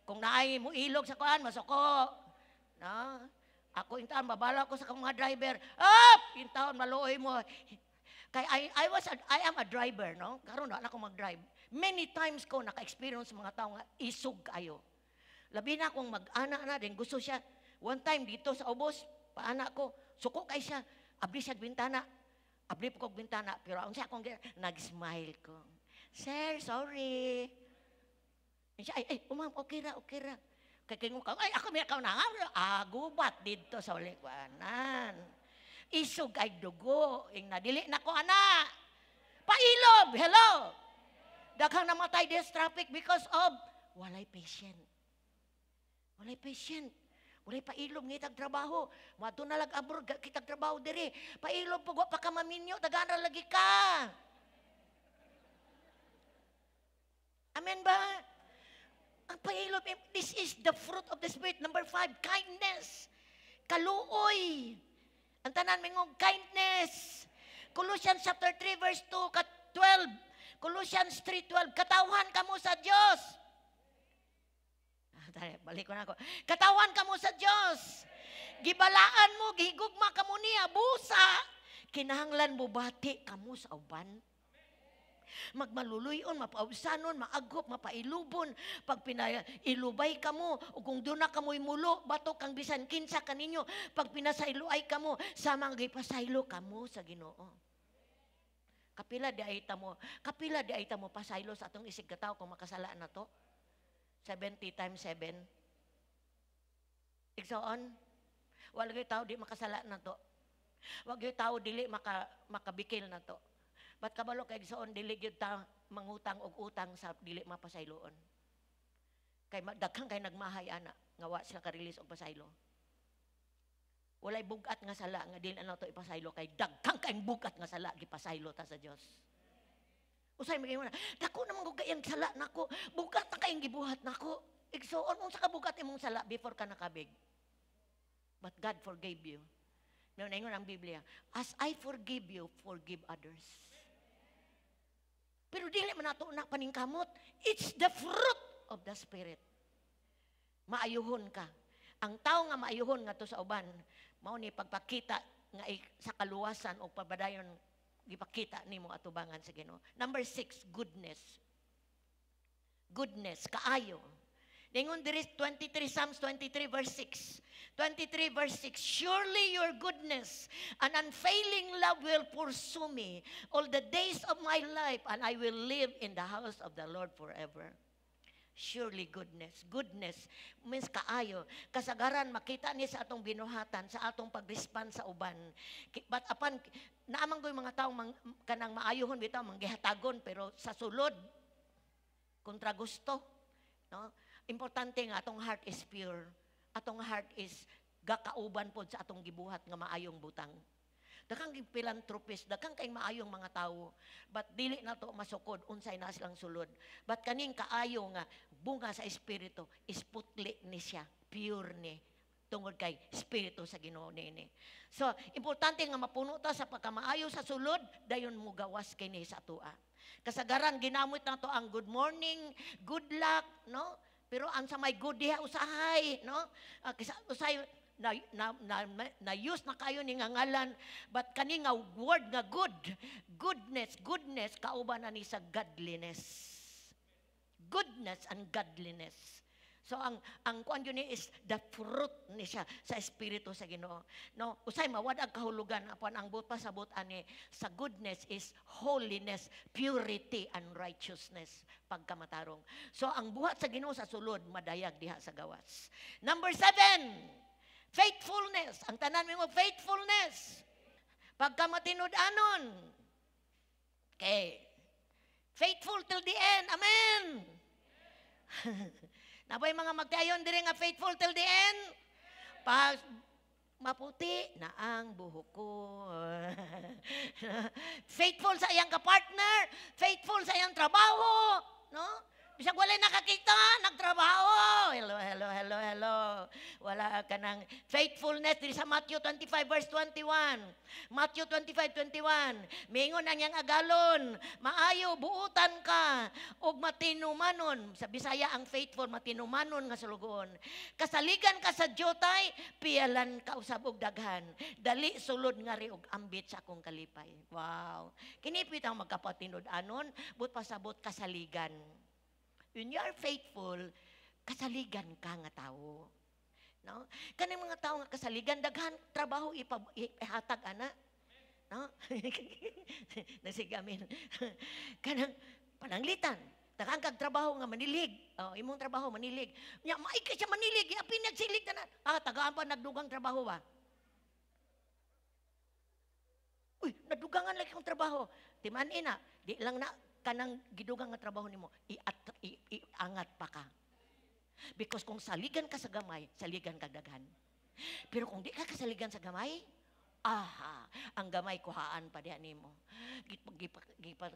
Kung naay mo ilog sa kuan, masuko. No. Ako intaon, babala ko sa mga driver. Up! Intaon, maluoy mo. Kay I am a driver, no? Karon na ako mag-drive. Many times ko naka-experience mga tao nga isog kayo. Labi na kung mag-ana na din gusto siya. One time dito sa ubos, paana ko, suko kay siya. Abli siya bintana. Abli po kog bintana, pero ang siya akong nag-smile ko. "Sir, sorry." Siya, "Ay, ay, oh, ma'am, okay ra, okay ra." Kay kingo ka, "Ay, ako may ka na, ah, gubat dito sa ulikwanan." Isog ay dugo, ing nadili na ko ana. Pailob, hello. Daghang namatay this traffic because of walay patient. Walay patient. Walay pailob ngitag trabaho. Madto na lag abroad kitag trabaho diri. Pailob pag wa pa ka maminyo, tagaan ra lagi ka. Amen ba? Ang pailob, this is the fruit of the Spirit. Number 5, kindness. Kaluoy. Ang tanan mingong kindness. Colossians chapter 3 verse 2 kat 12. Colossians 3:12. Katawhan kamo sa Dios. Balik ko na ako. Katawan kamo sa Dios. Gibalaan mo, gihigugma kamo niya, busa. Kinahanglan mo bati kamo sa uban. Magmaluluyon, mapaubsanon, maaghop, mapailubon. Pag pinailubay kamo, o kung doon na kamoy mulo, batok kang bisan kinsa kaninyo. Pag pinasayloay kamo, samang gipasaylo kamo sa Ginoo. Kapila di ay tamo, kapila di ay tamo pasaylo sa atong isig katawo kung makasala na to? 70 times 7. Igsoon, wala gyud tao di makasala na to. Wag gyud tao dili makabikil na to. But kabalo kay igsoon, dili gyud ta mangutang og utang sa dili mapasayloon. Kay daghan kay nagmahay ana nga wa sila ka-release og pasaylo. Walay bugat nga sala nga dili na to ipasaylo kay daghan kay bugat nga sala gipasaylo ta sa Dios. Usay magay na, dako naman ko kayang sala nako, bugat na kayong gibuhat nako. Igsoon, unsa ka bugat imong sala before ka nakabig? But God forgave you. No, naingon ang Biblia, "As I forgive you, forgive others." Pero dili man nato na paningkamot. It's the fruit of the Spirit. Maayuhon ka. Ang tao nga maayuhon ngadto sa uban, mao ni pagpakita nga sa kaluwasan o pabadayon gipakita nimo atubangan sa Ginoo. Number 6, goodness. Goodness, kaayo. Ningon diri 23, Psalms 23 verse 6. 23 verse 6, "Surely your goodness and unfailing love will pursue me all the days of my life, and I will live in the house of the Lord forever." Surely goodness. Goodness means kaayo. Kasagaran makita ni sa atong binuhatan, sa atong pag-respond sa uban. But apan, naamang ko'y mga tao mang, kanang maayuhon bitaw, manggihatagon, pero sa sulod, kontra gusto. No? Importante nga atong heart is pure. Atong heart is gakauban pod sa atong gibuhat nga maayong butang. Daghang philanthropist, daghang kay maayong mga tawo, but dili na to masukod unsay na silang sulod. But kaning kaayo nga bunga sa espiritu is putli ni siya, pure ni tungod kay espiritu sa Ginoo nini. So, importante nga mapuno ta sa pagkamaayo sa sulod, dayon mo gawas kini sa atua. Kasagaran ginamit na to ang good morning, good luck, no? Pero ang sa may good diha usahay, no? Kisa usahay na, na, na, na use na kayo ni nga ngalan, but kani nga word nga good, goodness, goodness kauban na ni sa godliness. Goodness and godliness. So ang kuan yun ni is the fruit ni siya sa espiritu sa Ginoo. No, usay mawad ang kahulugan apan ang buot pasabot ani sa goodness is holiness, purity and righteousness, pagkamatarong. So ang buhat sa Ginoo sa sulod madayag diha sa gawas. Number 7, faithfulness. Ang tanan mo, faithfulness. Pagkamatinud-anon. Okay. Faithful till the end. Amen. Nabay mga magtayon diri nga faithful till the end? Pag maputi na ang buhok ko. Faithful sa iyang kapartner, faithful sa iyang trabaho, no? Bisag walay nakakita, nagtrabaho. Hello, hello, hello, hello. Wala ka ng faithfulness diri sa Matthew 25 verse 21. Matthew 25:21. Mingon ang iyang agalon, "Maayo, buutan ka ug matinumanon." Sa Bisaya ang faithful, matinumanon nga sulugoon. "Kasaligan ka sa dyotay, piyalan ka usab og daghan. Dali, sulod ngari og ambit sa akong kalipay." Wow. Kini ang magkapatinud-anon, but pasabot kasaligan. When you are faithful, kasaligan ka nga tao. No? Kaning mga tao nga kasaligan, daghan trabaho ihatag ana. No? Nasigamin. Kanang pananglitan. Daghan kag trabaho nga manilig. Oh, imong trabaho manilig. Nya maay ka siya manilig, apin nagsilig tanan. Ah, tagaan pa nagdugang trabaho ba? Uy, nadugangan lagi kong trabaho. Timan ina, di lang na kanang gidugang nga trabaho nimo, iangat pa ka. Because kung saligan ka sa gamay, saligan ka daghan. Pero kung di ka kasaligan sa gamay, aha, ang gamay kuhaan pa diha nimo.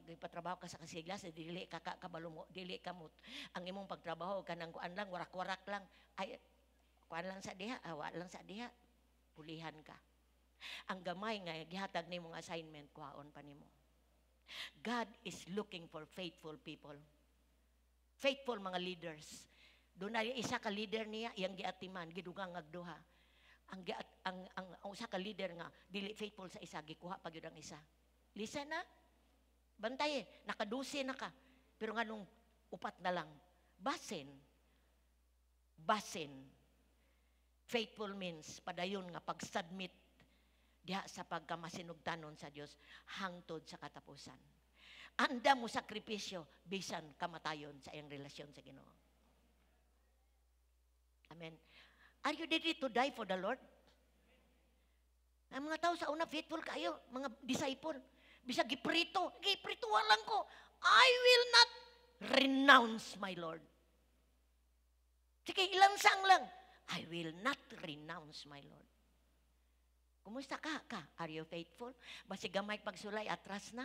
Gipatrabaho ka sa kasigla, sa dili ka kabalo mo, dili ka mo. Ang imong pagtrabaho kanang kuan lang, warak-warak lang. Ay, kuan lang sa diha, awa lang sa diha. Pulihan ka. Ang gamay nga gihatag nimo nga assignment, kuhaon pa nimo. God is looking for faithful people. Faithful mga leaders. Doon na isa ka leader niya, iyang giatiman, gidugang ag duha. Ang usa ka leader nga dili faithful sa isa, gikuha pa gyud ang isa. Listen na. Bantay eh, nakaduse na ka. Pero nganong upat na lang? Basin. Basin. Faithful means padayon nga pag-submit diha sa pagkamasinugtanon sa Dios hangtod sa katapusan. Anda mo sakripisyo bisan kamatayon sa iyang relasyon sa Ginoo. Amen. Are you ready to die for the Lord? Ang mga tao sa una, faithful kayo, mga disciple. Bisag giprito, giprituan lang ko. I will not renounce my Lord. Sige, ilansang lang. I will not renounce my Lord. Kumusta ka? Ka? Are you faithful? Basi gamay pagsulay, atras na.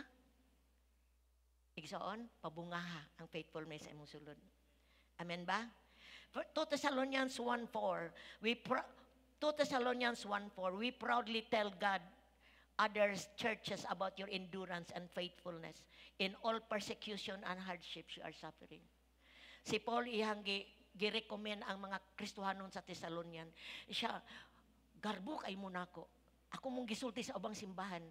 Igsoon, pabungaha ang faithfulness sa imong sulod. Amen ba? For 2 Thessalonians 1:4, 2 Thessalonians 1:4, we proudly tell God others churches about your endurance and faithfulness in all persecution and hardships you are suffering. Si Paul iyang gi-recommend ang mga Kristohanon sa Thessalonian. Siya, "Garbo kay mo nako. Ako mong gisulti sa ubang simbahan.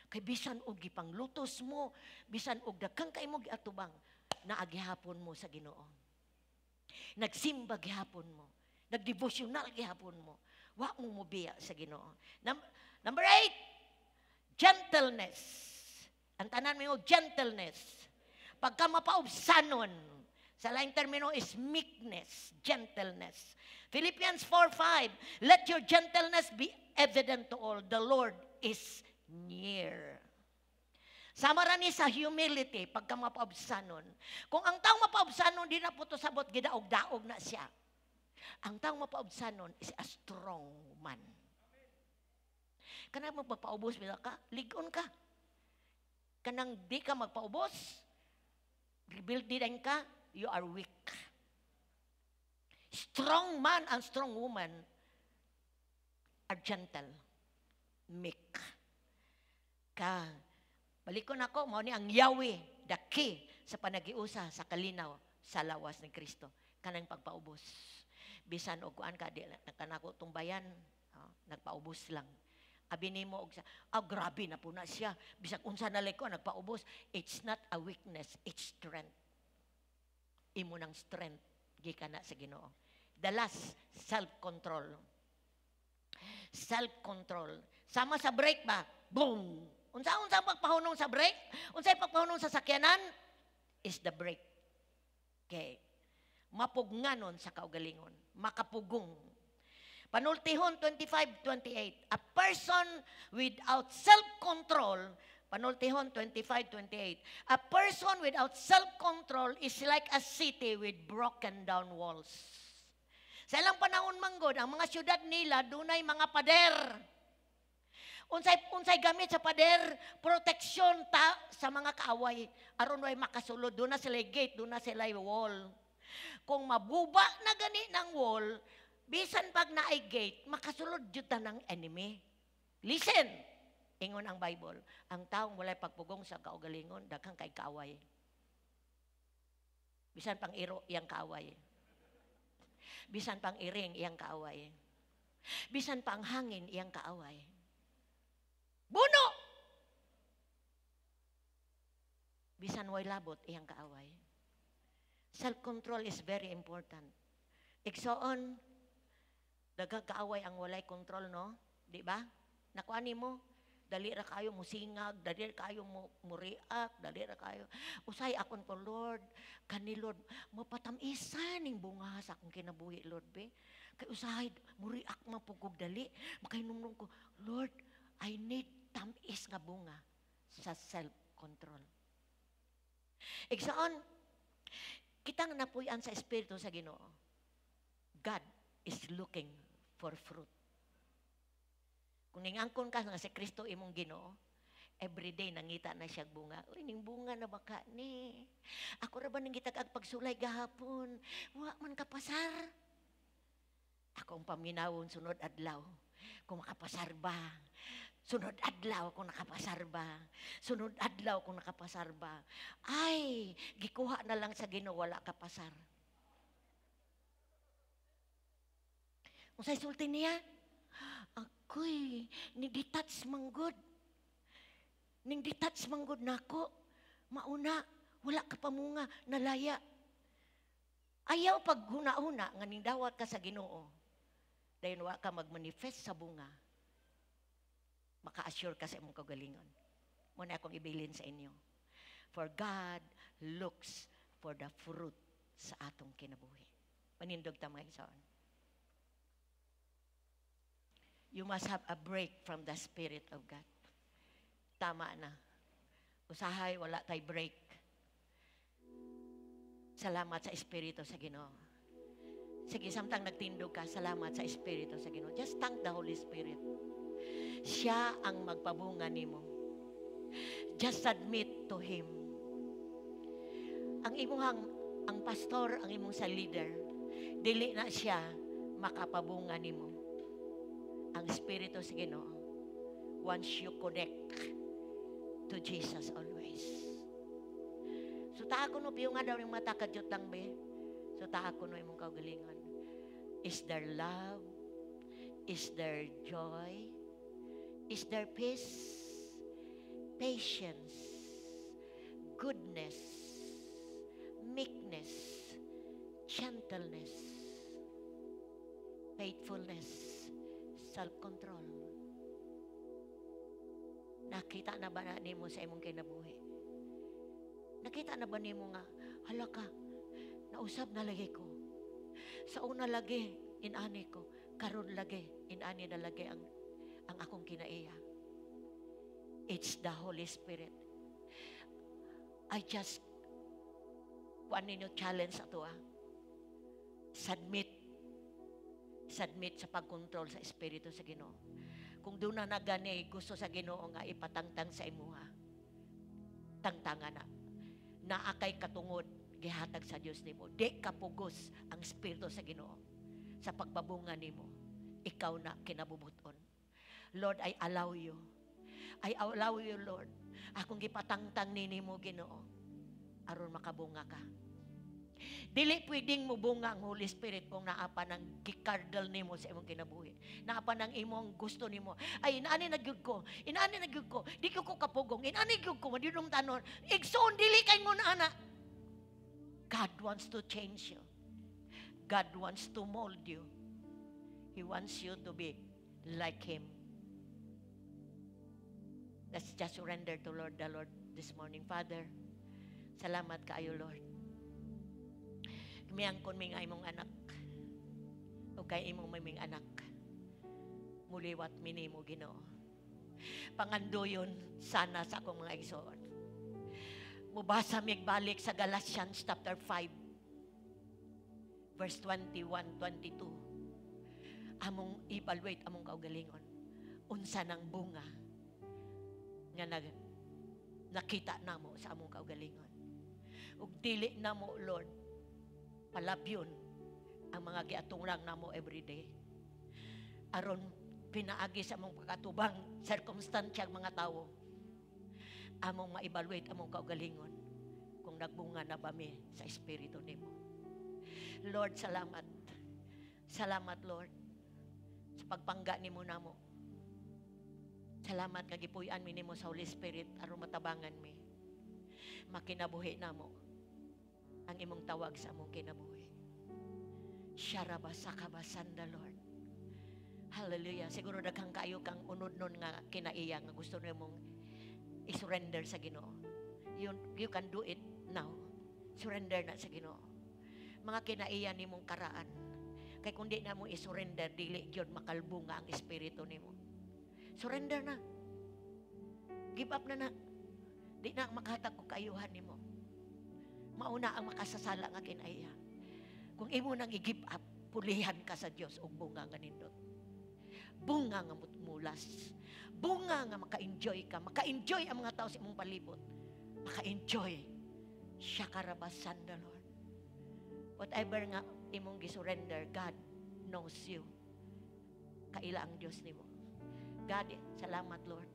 Kay bisan og gipanglutos mo, bisan og daghan kay mo giatubang, naa gihapon mo sa Ginoo. Nagsimba gihapon mo. Nagdevotional gihapon mo. Wa mo mobiya sa Ginoo." Number 8, gentleness. Ang tanan mo, gentleness. Pagka mapaubsanon, sa laing termino is meekness, gentleness. Philippians 4:5, "Let your gentleness be evident to all. The Lord is near." Sama ra ni sa humility, pagka mapaubsanon. Kung ang taong mapaubsanon, di na po to sabot, gidaog-daog na siya. Ang taong mapaubsanon is a strong man. Kanang magpapaubos, bila ka, ligon ka. Kanang di ka magpaubos, rebuild din ka, you are weak. Strong man and strong woman are gentle, meek. Ka, balikon ako, mao ni ang Yahweh, the key sa panagiusa sa kalinaw sa lawas ni Kristo. Kanang pagpaubos. Bisan og kuan ka, di na kanako tumbayan, oh, nagpaubos lang. Abi nimo og sa, ah, grabe na po na siya. Bisag unsa na ko nagpaubos. It's not a weakness, it's strength. Imo nang strength gikan na sa Ginoo. The last, self-control. Self-control. Sama sa brake ba? Boom! Unsa ang pagpahunong sa brake? Unsa pagpahunong sa sakyanan? Is the brake. Okay. Mapugnanon sa kaugalingon. Makapugong. Panultihon 25:28. A person without self-control, Panultihon 25:28. A person without self-control is like a city with broken down walls. Sa ilang panahon manggod, ang mga syudad nila dunay mga pader. Unsay gamit sa pader? Proteksyon ta sa mga kaaway. Aron way makasulod, duna sila gate, duna sila wall. Kung mabuba na gani ng wall, bisan pag naay gate, makasulod jud ta ng enemy. Listen! Ingon ang Bible, ang taong walay pagpugong sa kaugalingon, daghang kay kaaway. Bisan pang iro, iyang kaaway. Bisan pang iring, iyang kaaway. Bisan pang hangin, iyang kaaway. Buno! Bisan way labot, iyang kaaway. Self-control is very important. Igsoon, daghang kaaway ang walay control, no? Di ba? Nakuha mo, dali ra kayo musingag, dali ra kayo mo muriak, dali ra kayo. Usay akon po, Lord, kani Lord, mapatamisan ning bunga sa akong kinabuhi, Lord, be. Kay usahay, muriak man po kog dali. Makahinumdum ko, Lord, I need tamis nga bunga sa self-control. Igsoon, kitang napuy-an sa Espiritu sa Ginoo. God is looking for fruit. Kung ningangkon ka nga si Kristo imong Ginoo, everyday nangita na siya bunga. Uy, ning bunga na baka ni. Ako ra ba ning gitag ang pagsulay gahapon? Wa man kapasar. Ako ang paminawon sunod adlaw. Kung makapasar ba? Sunod adlaw kung nakapasar ba? Sunod adlaw kung nakapasar ba? Ay, gikuha na lang sa Ginoo, wala kapasar. Unsay sulti niya? Ako'y ni-detach manggod. Ning detach manggod nako. Mauna, wala ka pamunga, nalaya. Ayaw paghuna-huna nga ningdawat ka sa Ginoo. Dayon wa ka magmanifest sa bunga. Maka-assure ka sa imong kaugalingon. Muna akong ibilin sa inyo. For God looks for the fruit sa atong kinabuhi. Manindog ta, mga igsoon. You must have a break from the Spirit of God. Tama na. Usahay, wala tay break. Salamat sa Espiritu sa Ginoo. Sige, samtang nagtindog ka, salamat sa Espiritu sa Ginoo. Just thank the Holy Spirit. Siya ang magpabunga nimo. Just submit to Him. Ang imong ang pastor, ang imong sa leader, dili na siya makapabunga nimo. Ang Espiritu sa Ginoo, once you connect to Jesus always. So taa ko no, piyo nga daw yung mata kadyot lang be. So taa ko no imong kaugalingon. Is there love? Is there joy? Is there peace? Patience? Goodness? Meekness? Gentleness? Faithfulness? Self-control? Nakita na ba na nimo sa imong kinabuhi? Nakita na ba nimo nga, hala ka, nausab na lagi ko. Sa una lagi, inani ko. Karon lagi, inani na lagi ang akong kinaiya. It's the Holy Spirit. I just, kuan ninyo challenge ato ah. Submit. Submit sa pagkontrol sa Espiritu sa Ginoo. Kung doon na nagani, gusto sa Ginoo nga ipatangtang sa imuha. Tangtanga na. Naa kay katungod gihatag sa Dios nimo. Di ka pugos ang Espiritu sa Ginoo sa pagbabunga nimo. Ikaw na kinabubuton. Lord, I allow you. I allow you, Lord. Akong gipatangtang nini mo, Ginoo, aron makabunga ka. Dili pwedeng mubunga ang Holy Spirit kung naa pa ng gikardal nimo sa imong kinabuhi. Naa pa ng imong gusto nimo. Ay, inaani na gyud ko. Inaani na gyud ko. Di ko ko kapugong. Inaani gyud ko. Madidong tanon. Igsoon, dili kay ngon ana. God wants to change you. God wants to mold you. He wants you to be like Him. Let's just surrender to Lord the Lord this morning. Father, salamat kaayo, Lord. Miangkon mi nga imong anak. O kay imong maming anak. Muliwat mi nimo, Ginoo. Pangandoyon sana sa akong mga igsoon. Mubasa mig balik sa Galatians chapter 5 verse 21, 22. Among evaluate among kaugalingon. Unsa nang bunga nga nakita namo sa among kaugalingon. Ug dili namo, Lord, palabyon ang mga giatunglang namo everyday. Aron pinaagi sa among pagkatubang circumstansya ang mga tawo, among ma-evaluate among kaugalingon kung nagbunga na ba mi sa Espiritu nimo. Lord, salamat. Salamat, Lord, sa pagpangga nimo namo. Salamat nga gipuy-an mi nimo sa Holy Spirit aron matabangan mi. Makinabuhi namo ang imong tawag sa among kinabuhi. Sharabasakabasanda, Lord. Hallelujah. Siguro daghang kaayo kang unod nun nga kinaiya nga gusto nimong i-surrender sa Ginoo. You can do it now. Surrender na sa Ginoo. Mga kinaiya nimong karaan. Kay kung di na mo i-surrender, dili gyud makalbunga ang espiritu nimo. Surrender na. Give up na na. Di na makahatag og kaayuhan nimo. Mauna ang makasasala nga kinaiya. Kung imo nang i-give up, pulihan ka sa Dios og bunga nga nindot. Bunga nga mulas. Bunga nga maka-enjoy ka. Maka-enjoy ang mga tao sa imong palibot. Maka-enjoy. Shakarabasan the Lord. Whatever nga imong gisurrender, God knows you. Kaila ang Dios nimo. God, salamat, Lord.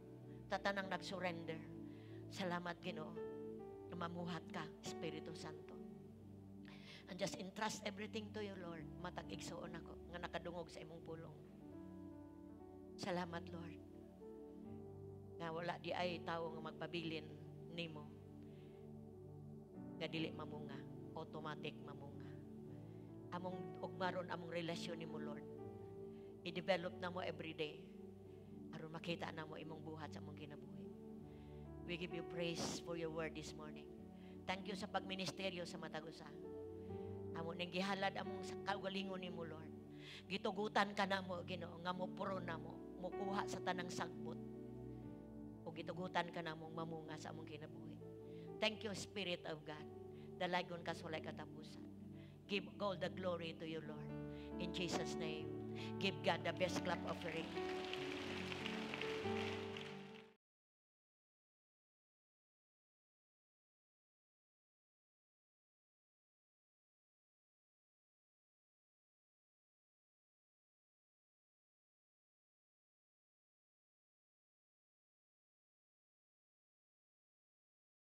Tatanang nag-surrender. Salamat, Ginoo. Mamuhat ka, Espiritu Santo. And just entrust everything to you, Lord. Matag igsuon ako nga nakadungog sa imong pulong. Salamat, Lord. Nga wala diay tao nga magpabilin nimo nga dili mamunga, automatic mamunga. Among ugmaron among relasyon nimo, Lord. I-develop namo every day aron makita namo imong buhat sa among kinabuhi. We give you praise for your word this morning. Thank you sa pagministeryo sa matag usa. Amo ning gihalad among sa kaugalingon nimo, Lord. Gitugutan ka namo, Ginoo, nga mopuro namo, mukuha sa tanang sagbot. O gitugutan ka namo mamunga sa among kinabuhi. Thank you, Spirit of God. Dalaygon ka sa walay katapusan. Give all the glory to you, Lord. In Jesus' name, give God the best clap offering.